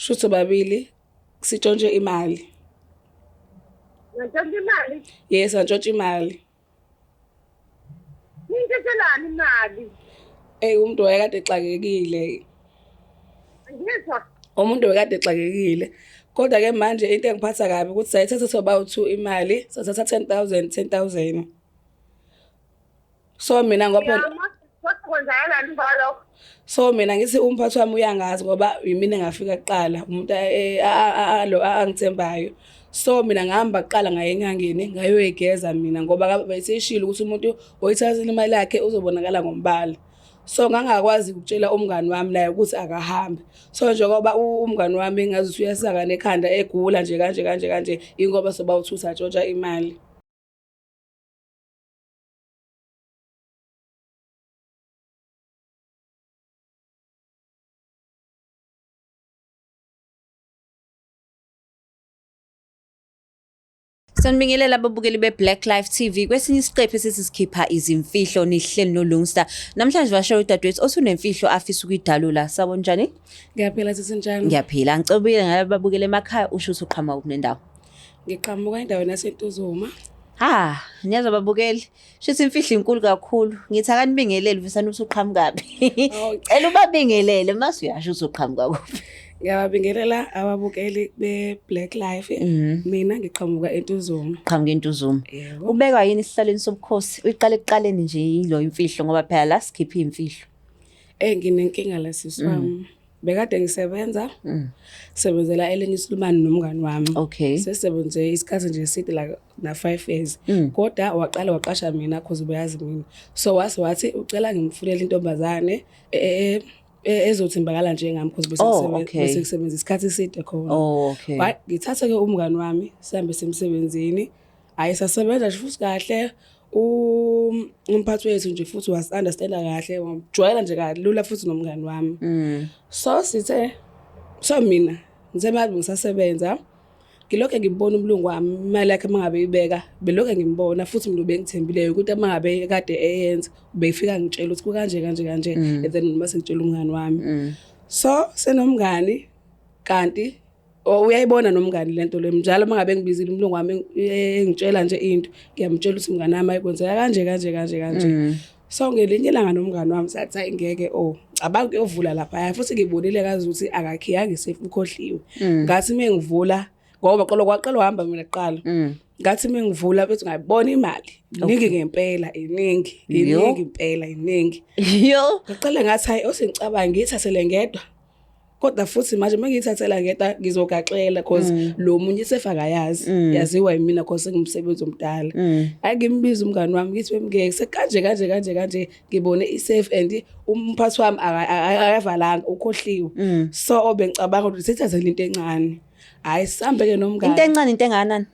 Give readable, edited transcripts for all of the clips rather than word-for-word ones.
Shuthi babili sitshontshe imali. Ngantshontsha imali? Yes, antshontshe imali. Niyintshotshelani imali? Ey, umuntu wayekade exakekile. Angizwa. Umuntu wayekade exakekile. Kodwa ke manje into engiphatha kabi ukuthi sayithatha sobawu-2 imali, sathatha 10,000 10,000. So mina ngoba Yama, kodwa kwenzakalani emva kwalokho? So mina ngithi umphathi wami uyangazi ngoba yimina engafika kuqala umuntu lo angithembayo. So mina ngihamba kuqala ngaye enyangeni ngayoyigeza mina ngoba besishilo ukuthi umuntu oyithathile imali yakhe uzobonakala ngombala. So ngangakwazi ukutshela umngani wami naye ukuthi akahambe. So njengoba umngani wami ngazi ukuthi uyasakana ekhanda egula nje kanje kanje kanje ingoba soba uthutha tshontsha imali. Sanibingelela ababukeli be-Black Life TV kwesinye isiqephu esithi sikhipha izimfihlo nihleli noLungsta. Namhlanje vasho udadewethu osunemfihlo afisa ukuyidalula. Sawubona njani? Ngiyaphila sisi njani? Ngiyaphila. Ngicobile ngalaba babukele emakhaya usho ukuthi uqhamuka kuphi nendawo. Ngiqhamuka endaweni yaseNtuzuma. Ha, niyazwa babukeli. Shuthi imfihlo inkulu kakhulu. Ngithi akanibingelele ufisana ukuthi uqhamukaphi. Oh. Cela ubabingelele mase uyasho ukuthi uqhamuka kuphi. Ngiyababingelela ababukeli be-Black Life. Mina ngiqhamuka eNtuzuma. Qhamuka eNtuzuma. Yebo. Ubekwa yini esihlalweni sobukhosi? Uyiqale ekuqaleni nje yilo imfihlo ngoba phela la sikhiphe imfihlo. Eh nginenkinga la sisi wami. Bekade ngisebenza. Sebenzela elinye isilumane nomngani wami. Okay. Sesebenze isikhathi nje eside like na 5 years. Kodwa waqala waqasha mina cause ubeyazi mina. So wase wathi ucela ngimfunele intombazane ezothembakala njengami cause bese Oh, okay. bese kusebenza isikhathi eside khona. Oh, okay. Ngithathe ke umngani wami sihambe semsebenzini. Hayi sasebenza nje futhi kahle. Umphathi wethu nje futhi was understand kahle, wamjwayela nje kalula futhi nomngani wami. So sithe so mina ngithe manje ngisasebenza ngilokho ngibona umlungu wami imali yakhe mangabe ibeka belokho ngimbona futhi mina ubengithembileyo ukuthi mangabe kade eyenza ubefika ngitshela ukuthi kukanje kanje kanje and then mase ngitshela umngani wami. So senomngani kanti uyayibona nomngani lento le njalo mangabe ngibizile umlungu wami engitshela nje into ngiyamtshela ukuthi mngani wami ayikwenzeka kanje kanje kanje kanje. So ngelinye ilanga nomngani wami sathi hayi ngeke oh cabanga ukuyovula lapha futhi ngibonile kazi ukuthi akakhiyanga isefu ukhohliwe. Ngathi mengivula ngoba qolo kwaqala uhamba mina kuqala. Ngathi mengivula bethi ngayibona imali iningi ngempela iningi iningi impela iningi. Yo. Ngaqala ngathi hayi osengicabanga ngiyithathele ngedwa. Kodwa futhi manje mengiyithathela ngedwa ngizogaxela cause lo munye isefa akayazi yaziwa yimina cause sengumsebenzi omdala. Hayi ngimbiza umngani wami ngithi bemngeke sekanje kanje kanje kanje ngibone isafe and umphathi wami akavalanga ukhohliwe. So obengicabanga ukuthi sithathele into encane. Hayi sihambe ke nomngani. Into encane into engakanani?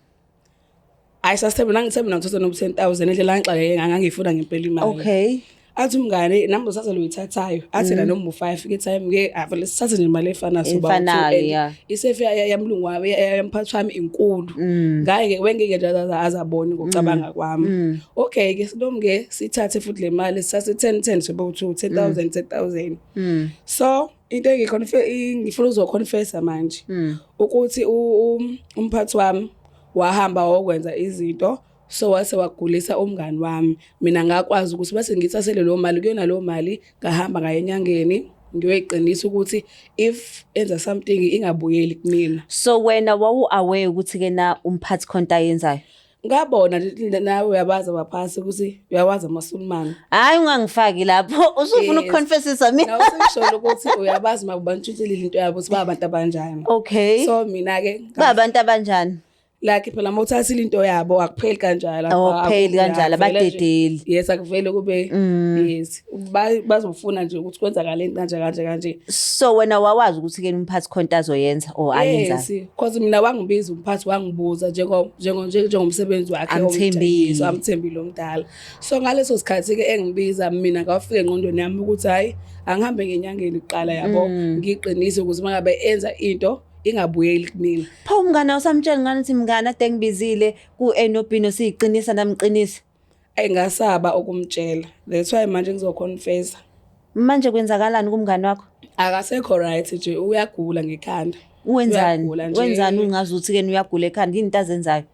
Hayi sasithemba nangithemba ngithatha no 10000 indlela angixakeke ngangifuna ngempela imali. Okay. Athi umngane nami uzathatha lo uyithathayo. Athi na noma u5 ke time ke avele sithathe nje imali efana soba Efanayo, yeah. Isefe yamlungu wami yamphathi wami inkulu. Ngaye ke wengeke nje azabone ngokucabanga kwami. Okay ke silomu ke sithathe futhi le mali sithathe 10 10 soba u2 10000 10000. So into ngifuna uzoconfessa manje ukuthi umphathi wami wahamba wokwenza izinto so wase wagulisa umngani wami. Mina ngakwazi ukuthi bese ngithathele leyo mali kuyona leyo mali ngahamba ngaye enyangeni ngiyoyiqinisa ukuthi if enza something ingabuyeli kumina. So wena wawu aware ukuthi ke na umphathi khonto ayenzayo? Ngabona nawe uyabazi abaphathi ukuthi uyawazi amasulumane. Hayi ungangifaki lapho usufuna Yes. ukuconfessisa mina. Nawe usengisholo ukuthi uyabazi makubantshintshelile into yabo ukuthi babantu abanjani. Okay. So mina ke Ba abantu abanjani? like phela mawuthathile into yabo akupheli kanjalo. Akupheli kanjalo, Akuvele nje- abadedeli. Yes akuvele kube yes bazofuna nje ukuthi kwenzakaleni kanje kanje kanje. So wena wawazi ukuthi ke umphathi khonto azoyenza or ayenzayo. Yes, cause mina wangibiza umphathi wangibuza njengo njengo njengomsebenzi wakhe Amthembile. omdala, amthembile omdala. So ngaleso sikhathi ke engibiza mina ngafika engqondweni yami ukuthi hayi angihambe ngenyangeni kuqala yabo ngiqinise ukuthi mangabe enza into ingabuyeli kumina. Pho umngane awusamtsheli ngani ukuthi mngane ade ngibizile ku A no B no C qinisa namqinisa. Engasaba ukumtshela. That's why manje ngizoconfessa. Manje kwenzakalani kumngane wakho? Akasekho right nje uyagula ngekhanda. Wenzani? Uyagula nje. Wenzani ungazi ukuthi ke uyagula ekhanda yini into azenzayo?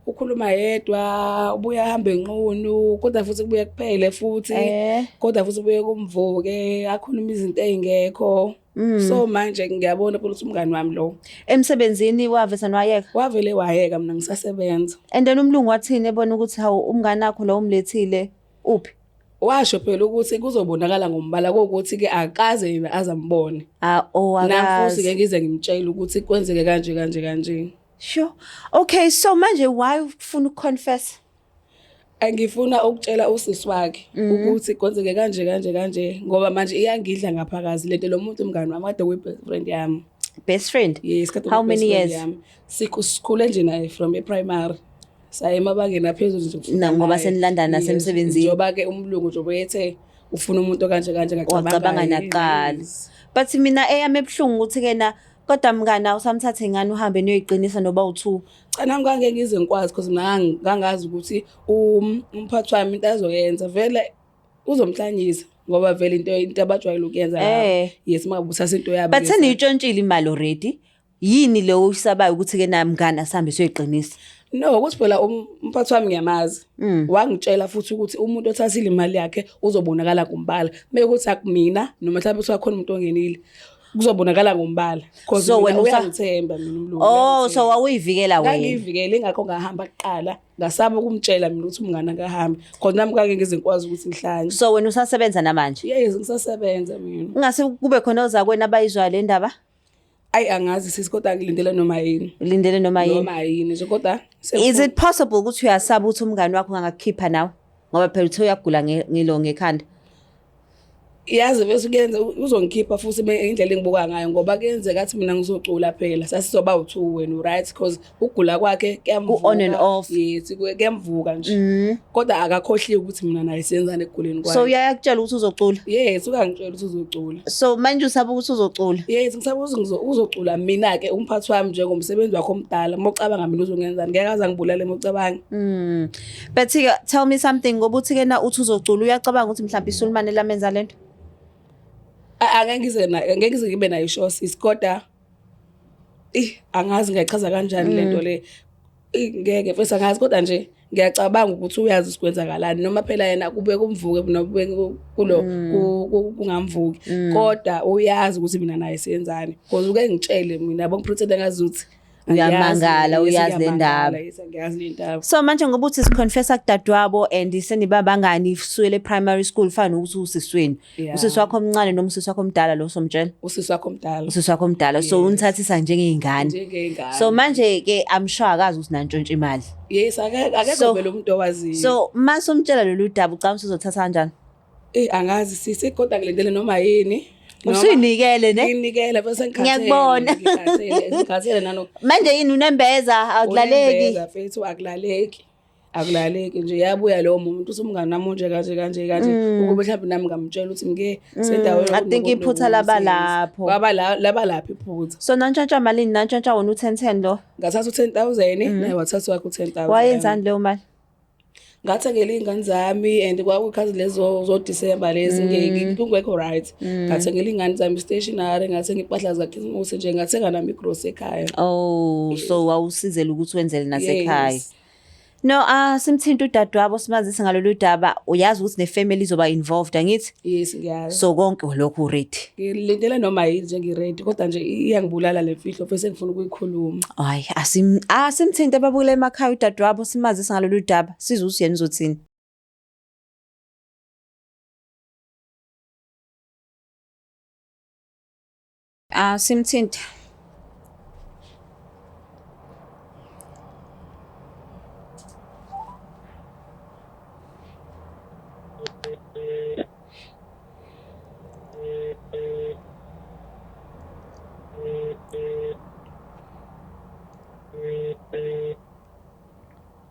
Ukhuluma yedwa, ubuye ahambe nqunu, kodwa futhi kubuye kuphele futhi. Kodwa futhi ubuye kumvuke, akhulume izinto ey'ngekho. So manje ngiyabona phela ukuthi umngani wami lo. Emsebenzini wavese wayeka. Wavele wayeka mina ngisasebenza. And then umlungu wathini ebona ukuthi hawu umngani wakho lo umlethile uphi? Washo phela ukuthi kuzobonakala ngombala kokuthi-ke akaze yena aze ambone. Ah, oh Nami futhi-ke akazi. ngize ngimtshele ukuthi kwenzeke kanje kanje kanje. Sure. Okay, so manje why ufuna ukuconfess? Angifuna ukutshela usisi wakhe ukuthi kwenzeke kanje kanje kanje ngoba manje iyangidla ngaphakathi lento lo muntu umngani wami kade kuyi-best friend yami. Best friend? Yes, kade How kuyi-best many friend years? yami. Sikhule nje naye from e-primary. Saya emabangeni aphezulu nje ukufunda Na- ngoba naye. senilandana Yes, nasemsebenzini. Njengoba-ke umlungu nje ubeyethe ufuna umuntu kanje kanje ngacabanga Wacabanga yena. naqala. Yes. But mina eyami ebuhlungu ukuthi ke na kodwa mngani awusamthathe ngani uhambe niyoyiqinisa noba u2. Cha nami ngangeke ngize ngikwazi because mina ngangazi ukuthi umphathi wami into azoyenza vele uzomhlanyisa ngoba vele into abajwayele ukuyenza labo. Yes, uma ngabe uthatha into yabo But ke seniyitshontshile imali already. Yini le oyisabayo ukuthi ke na mngani asambe siyoyiqinisa? No, ukuthi phela umphathi wami ngiyamazi. Wangitshela futhi ukuthi umuntu othathile imali yakhe uzobonakala ngombala. Mekuthi akumina noma mhlawumbe kuthiwa khona umuntu ongenile kuzobonakala ngombala. Because So mina wena uyangithemba mina umlungu. Oh, uyangithemba. so wawuyivikela wena. Ngangiyivikele ingakho ngahamba kuqala, ngasaba ukumtshela mina ukuthi umngane akahambi. Khona nami ngake ngize ngikwazi ukuthi ngihlanye. So wena usasebenza namanje? Yes, ngisasebenza mina. Ungase kube khona ozakwena abayizwa le ndaba? Ayi angazi sisi kodwa ngilindele noma yini. Ulindele noma yini? Noma yini nje kodwa Is it possible ukuthi uyasaba ukuthi umngani wakho angakukhipha nawe? Ngoba phela uthe uyagula ngilo ngekhanda. Yazi bese kuyenza uzongikhipha futhi indlela engibuka ngayo ngoba kuyenzeka athi mina ngizocula phela sasizoba u2 wena right because ukugula kwakhe kuyamvuka Ku-on and off. Yes, kuyamvuka nje kodwa akakhohliwe ukuthi mina naye siyenzani ekuguleni kwakhe. So uyayakutshela ukuthi uzocula. Yes, ukangitshela ukuthi uzocula. So manje usaba ukuthi uzocula. Yes, ngisaba ukuthi uzocula mina ke umphathi wami njengomsebenzi wakho omdala uma ucabanga mina uzongenzani ngeke aze angibulale uma ucabanga. But ke tell me something ngoba uthi ke na uthi uzocula uyacabanga ukuthi mhlawumbe isulumane lamenza lento? Angeke ngize na ngeke ngize ngibe nayo sure sis kodwa angazi ngiyachaza kanjani lento le. Ngeke mfethu angazi kodwa nje ngiyacabanga ukuthi uyazi sikwenzakalani noma phela yena kube kumvuke noma kube kulo kungamvuki kodwa uyazi ukuthi mina naye siyenzani because uke ngitshele mina yabo ngipretend ngazuthi Uyamangala, uyazi le ndaba. Yes, ngiyazi le ndaba. So manje ngoba uthi siconfessa kudadewabo and senibabangani kusukela e-primary school fana nokuthi usisweni. Yeah. Usisi wakho omncane noma usisi wakho omdala lo somtshela? Usisi wakho omdala. Usisi wakho omdala. So unithathisa njengey'ngane. Njengey'ngane. So manje ke I'm sure akazi ukuthi nantshontsha imali. Yes, akekho vele umuntu owaziyo. So mase umtshela lolu daba ucabanga ukuthi uzothatha kanjani? Angazi sisi kodwa ngilindele noma yini. Usuyinikele ne? Nginikele bese ngikhathele. Ngiyakubona. Ngikhathele nano. Manje yini unembeza akulaleki. Unembeza mfethu akulaleki. Akulaleki nje yabuya lowo muntu usumngani nami nje kanje kanje kanje ukube mhlawumbe nami ngamtshela ukuthi ngike sendaweni I think iphutha laba lapho. Kwaba laba lapho iphutha. So nantshontsha malini nantshontsha wona u10 10 lo? Ngathatha u10,000 naye wathatha wakhe u10,000. Wayenzani leyo mali? Ngathengela iy'ngane zami and kwakuyikhathi lezo zo-December lezi kungekho right. Ngathengela iy'ngane zami stationery, ngathenga iy'mpahla zakhisimusi nje, ngathenga nami igrosi ekhaya. Oh, so wawusizela ukuthi wenzele nasekhaya. Yes. No, simthinta udadewabo simazise ngalolu daba. Uyazi ukuthi nefamily izoba involved angithi? Yes, ngiyazi. So konke lokhu ready. Ngilindele noma yini nje ngi-ready kodwa nje iyangibulala le mfihlo bese ngifuna ukuyikhuluma. Hayi, asimthinte ababukela emakhaya udadewabo simazise ngalolu daba. Sizwe ukuthi yena uzothini. Simthinte.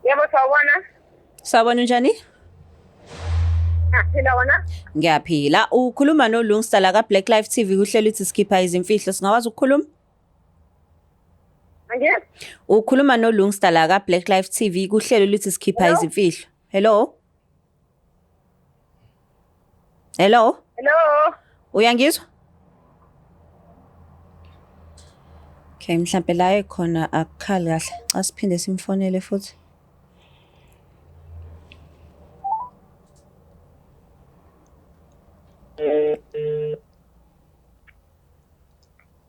Yebo, sawubona. Sawubona unjani? Ngiyaphila wena? Ngiyaphila. Ukhuluma noLungsta la ka Black Life TV kuhlelo ithi sikhipha izimfihlo. Singakwazi ukukhuluma? Angiyezwa. Ukhuluma noLungsta la ka Black Life TV kuhlelo lithi sikhipha Hello? izimfihlo. Hello? Hello? Hello. Uyangizwa? Okay, mhlampe la ekhona akukhali kahle. Xa siphinde simfonele futhi.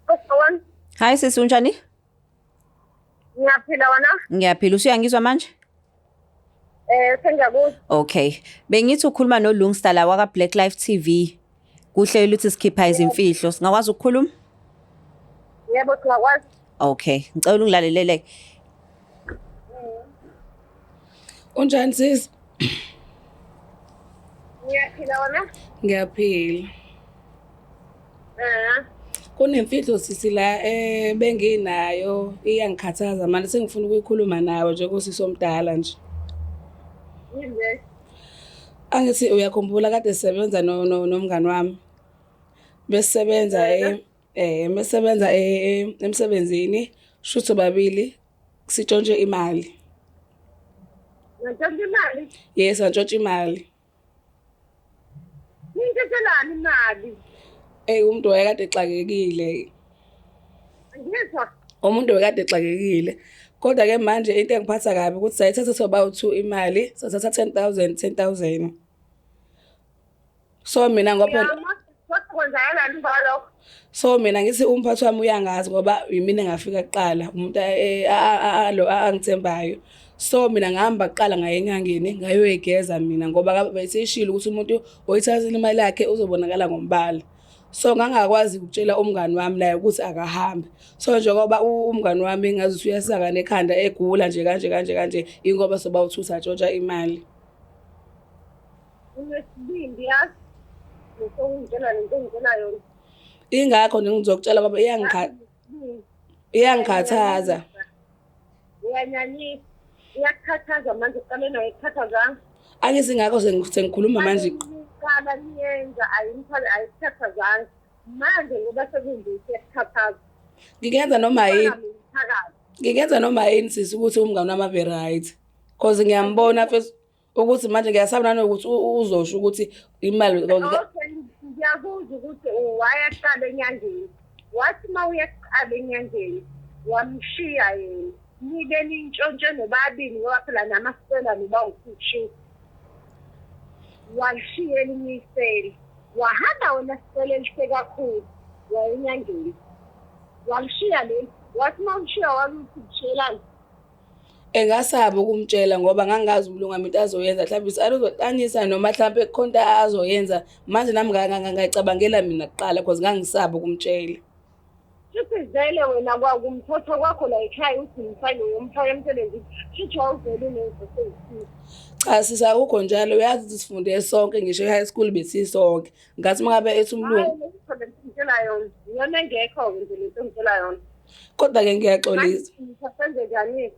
Sawubona. Hi sisi, unjani? Ngiyaphila wena? Ngiyaphila. Usuyangizwa manje? Sengiyakuzwa. Okay. Bengithi ukhuluma no Lungsta la waka Black Life TV. Kuhlelo ukuthi sikhipha izimfihlo. Singakwazi ukukhuluma? Yebo, singakwazi. Okay. Ngicela ungilalelele. Unjani sisi? Ngiyaphila wena? Ngiyaphila. Eh. Kunemfihlo sisi la benginayo iyangikhathaza manje sengifuna ukuyikhuluma nawe njengosisi omdala nje. Yini le? Angithi uyakhumbula kade sisebenza no no nomngani wami. Besisebenza besebenza emsebenzini shuthi sobabili sitshontshe imali. Ngantshontsha imali? Yes, santshontsha imali. Ngintshotshelani imali? Ey, umuntu wayekade exakekile. Ngizwa. Umuntu wayekade exakekile. Kodwa ke manje into engiphatha kabi ukuthi sayithatha sobawu-2 imali, sathatha 10,000 10,000. So mina ngoba Kodwa kwenzakalani emva kwalokho? So mina ngithi umphathi wami uyangazi ngoba yimina engafika kuqala, umuntu lo angithembayo. So mina ngahamba kuqala ngaye enyangeni ngayoyigeza mina ngoba beseyishilo ukuthi umuntu oyithathile imali yakhe uzobonakala ngombala. So ngangakwazi ukutshela umngani wami naye ukuthi akahambe. So njengoba umngani wami ngazuthi uyasaka nekhanda egula nje kanje kanje kanje, ingoba sobawuthutha atshontsha imali. Unesibindi yazi. Ngizokungitshela lento engitshela yona. Ingakho nje ngizokutshela ngoba iyangikhathaza. Uyanyanyisa. Iyakukhathaza manje uqale nayo ikukhathazanga. Angithi ngakho sengikhuluma manje. Qala niyenza ayikukhathazanga. Manje ngoba sekunje isiyakukhathaza. Ngingenza noma yini. Phakathi. Ngingenza noma yini sisi ukuthi umngani wami abe right. Cause ngiyambona first ukuthi manje ngiyasaba nanokuthi uzosho ukuthi imali. Okay, ngiyakuzwa ukuthi wayaqala enyangeni. Wathi uma uyaqala enyangeni wamshiya yena. Nibe nintshontshe nobabili ngoba phela namasela noba ukushiya. Walishiya elinye isela. Wahamba wena sicela elihle kakhulu waya enyangeni. Walishiya leli. Wathi uma ushiya wakuthi kushiyelani. Engasaba ukumtshela ngoba ngangazi umlungu wami into azoyenza, mhlawumbe uzoqanisa noma mhlawumbe kukhona into azoyenza. Manje nami ngayicabangela mina kuqala cause ngangisaba ukumtshela. Futhi vele wena kwakumthotho kwakho la ekhaya uthi umfake uyomfaka emsebenzini, futhi wawuvele unezifo ezithile. Cha sisi, akukho njalo. Uyazi ukuthi sifunde sonke ngisho e-high school besisonke. Ngathi uma ngabe ethi umlungu. Hayi, lento ngitshela yona. Iyona engekho-ke nje lento ngitshela yona. Kodwa-ke ngiyaxolisa. Senze njani?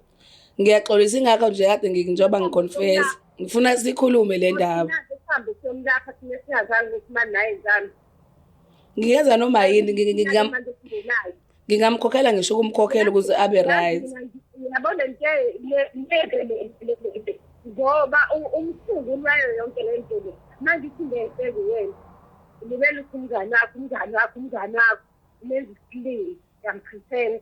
Ngiyaxolisa ingakho nje kade njengoba ngiconfess. Ngifuna sikhulume le ndaba. Sihambe siyomlapha thina singazange ukuthi mani naye njani. Ngingenza noma yini, ngingamkhokhela ngisho ukumkhokhela ukuze abe right. Yabona nje le ngoba umsunguli wayo yonke le nto le. Manje isingeke wena. Libele ukuthi umngani wakho, umngani wakho, umngani wakho umenza isilima, uyamchithela.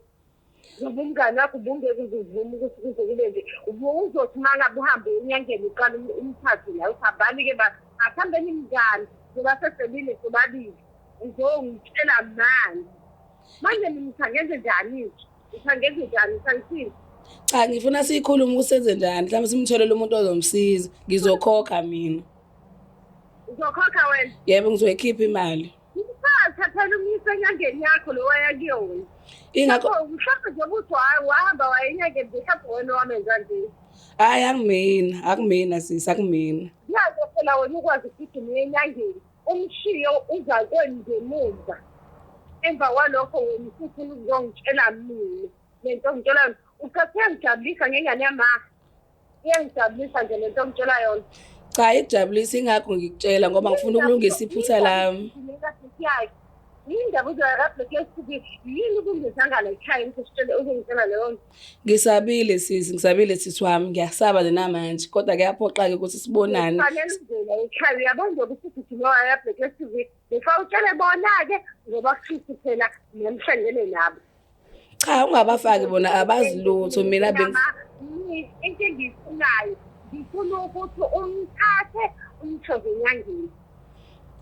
Ngoba umngani wakho ubungeke uze uvume ukuthi kuze kube nje. Uzothi uma ngabe uhambe enyangeni uqala umthathe la uthi hambani-ke ba asihambeni mngani ngoba sesebile sobabili. Uzongitshela manje. Manje mina ngisangenze njani nje? Ngisangenze njani? Ngisangithini? Cha, ngifuna siyikhulume ukuthi senze njani. Mhlawumbe simtholele umuntu ozomsiza. Ngizokhokha mina. Uzokhokha wena? Yebo, ngizoyikhipha imali. Thathela umyise enyangeni yakho lo waya kuyona. Ingakho mhlawumbe nje ukuthi wahamba waya enyangeni mhlawumbe wena wamenza nje. Hayi, akumina, akumina sisi, akumina. Yazi phela wena ukwazi ukugijima uye enyangeni. Umshiyo uza kwengemuva. Emva kwalokho wena usufuna ukuzongitshela mina. Lento ngitshela yona. Ucathi iyangijabulisa ngengane yama. Iyangijabulisa nje lento ngitshela yona. Cha, ikujabulisa ingakho ngikutshela ngoba ngifuna ukulungisa iphutha lami. Yindaba uzoya yini ukungezanga la ekhaya ukuthi uzongitshela leyo nto. Ngisabile sisi, ngisabile sisi wami, ngiyasaba nje namanje kodwa kuyaphoxa-ke ukuthi sibonane. Kufanele uze la ekhaya uyabona nje ukuthi ugijima waya Black TV. Before utshele bona-ke ngoba kushuthi phela nemhlangene nabo. Cha, ungabafaki bona abazi lutho mina Into engiyifunayo, ngifuna ukuthi umthathe umthove enyangeni.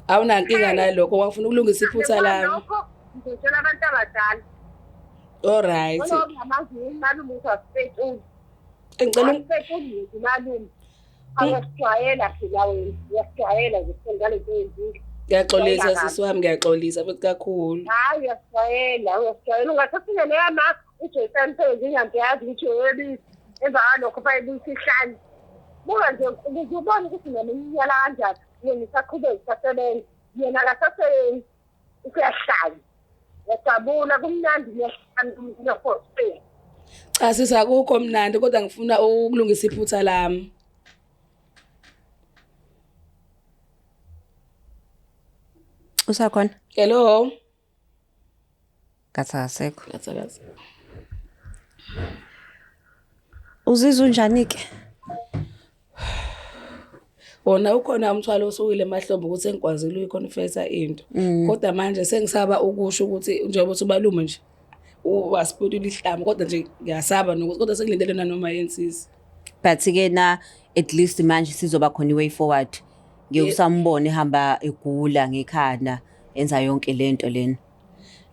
Awunankinga nalokho, wafuna ukulungisa iphutha lami. Lokho ngizotshela abantu abadala. All right. Ngoba ngamazi umalume ukuthi asipetuli. Ngicela Asipetuli umalume. Awasijwayela phela wena, uyasijwayela nje ngale nto oyenzile. Ngiyaxolisa sisi wami, ngiyaxolisa futhi kakhulu. Hayi uyasijwayela, uyasijwayela. Ungathatha leya ma uJoyce emsebenzini ngiyazi ukuthi uyebisa. Emva kwalokho bayibuyisa ihlane. Buka nje ukuze ubone ukuthi noma iminyaka kanjani, yena usaqhubeka usasebenza, yena akasasebenzi, useyahlanya. Uyajabula kumnandi niyahlanya uyaphosela. Cha sisi akukho mnandi kodwa ngifuna ukulungisa iphutha lami. Usakhona? Hello. Ngathi akasekho. Ngathi akasekho. Uzizwa unjani ke? Wona ukhona umthwalo osuwile emahlombe ukuthi sengikwazile ukuyiconfessa into. Kodwa manje sengisaba ukusho ukuthi njengoba uthi ubalume nje wasiputula ihlama kodwa nje ngiyasaba nokuthi kodwa sengilindele nanoma yini sisi. But ke na at least manje sizoba khona i-way forward. Ngeke usambone ehamba egula ngekhanda enza yonke lento lena.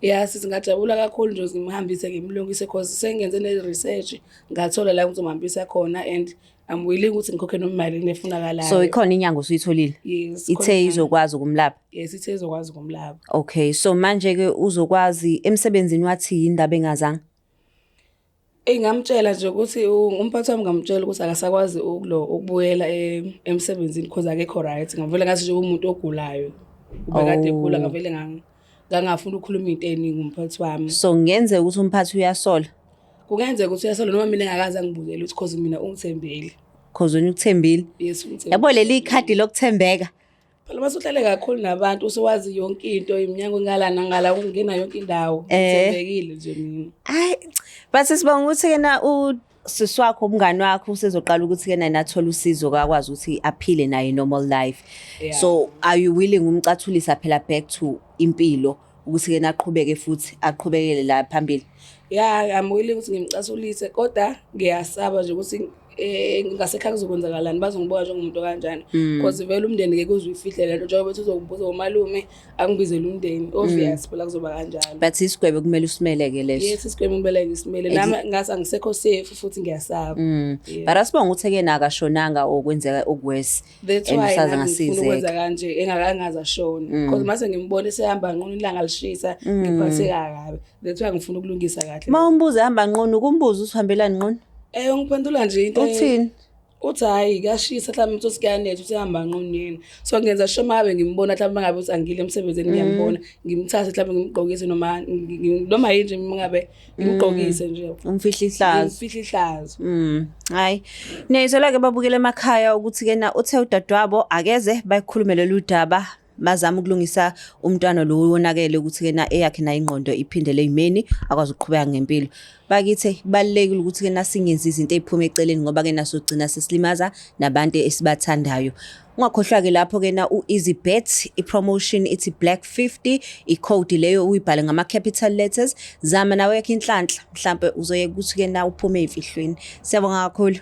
Ya sisi ngajabula kakhulu nje ngimhambise ngimlungise cause sengenze ne-research ngathola la ngizomhambisa khona and I'm willing ukuthi ngikhokhe noma imali efunakalayo. So ikhona inyanga osuyitholile? Yes. Ithe izokwazi ukumlapha? Yes, ithe izokwazi ukumlapha. Okay, so manje ke uzokwazi emsebenzini wathi indaba engazanga? Eyi ngamtshela nje ukuthi umphathi wami ngamtshela ukuthi akasakwazi ukulo ukubuyela emsebenzini because akekho right. Ngavele ngathi nje umuntu ogulayo. Ubekade egula ngavele ngangafuna ukukhuluma into eningi umphathi wami. So kungenzeka ukuthi umphathi uyasola? Kungenzeka ukuthi uyasola noma mina engakaze angibuzele ukuthi cause mina ungithembile. Cause wena ukuthembile. Yes, ungithembile. Yabo leli khadi lokuthembeka. Phela uma usuhlale kakhulu nabantu usuwazi yonke into iminyango ngala nangala ukungena yonke indawo. Ngithembekile nje mina. Hayi, but sibonga ukuthi ke na usisi wakho umngani wakho usezoqala ukuthi ke naye athole usizo akwazi ukuthi aphile naye normal life. Yeah. So are you willing umcathulisa phela back to impilo ukuthi ke naqhubeke futhi aqhubekele la phambili? Yeah, I'm willing ukuthi ngimcasulise kodwa ngiyasaba nje ukuthi ngasekhaya kuzokwenzakalani bazongibuka njengomuntu kanjani because vele umndeni ngeke uze uyifihle lento njengoba bethi uzokubuza umalume angibizele umndeni obvious phela kuzoba kanjalo. But isigwebo kumele usimeleke leso. Yes, isigwebo kumele ngisimele nami ngathi angisekho safe futhi ngiyasaba. Yeah. But asibonga ukuthi ke nakashonanga okwenzeka okuwesi. That's And why usaze nami ngifuna ngasizeka. ukwenza kanje engakangaze ashone because mase ngimbone sehamba nqunu ilanga lishisa ngiphatheka kabi. That's why ngifuna ukulungisa kahle. Uma umbuza ehamba nqunu kumbuza uthi uhambelani nqunu? Ungiphendula nje into Uthini? Uthi hayi kuyashisa mhlawumbe uthi kuyanetha uthi hamba nqunu yini. So ngenza sure uma ngimbona mhlawumbe ngabe uthi angile emsebenzini ngiyambona ngimthathe mhlawumbe ngimgqokise noma noma yini nje ngabe ngimgqokise nje. Umfihla ihlazo. Ngimfihla ihlazo. Hayi. Niyayizwela ke babukele emakhaya ukuthi ke na uthe udadewabo akeze bayikhulume lolu daba bazama ukulungisa umntwana lo wonakele ukuthi ke na eyakhe nayo ingqondo iphindele eyimeni akwazi ukuqhubeka ngempilo. Bakithi kubalulekile ukuthi ke nasingenzi izinto eziphuma eceleni ngoba ke nasogcina sesilimaza nabantu esibathandayo. Ungakhohlwa ke lapho ke na u-EasyBet i-promotion ithi Black 50 i-code leyo uyibhale ngama capital letters zama nawe yakhe inhlanhla mhlambe uzoyeka ukuthi ke na uphume ey'mfihlweni. Siyabonga kakhulu.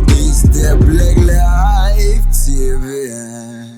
It's the Black Life TV.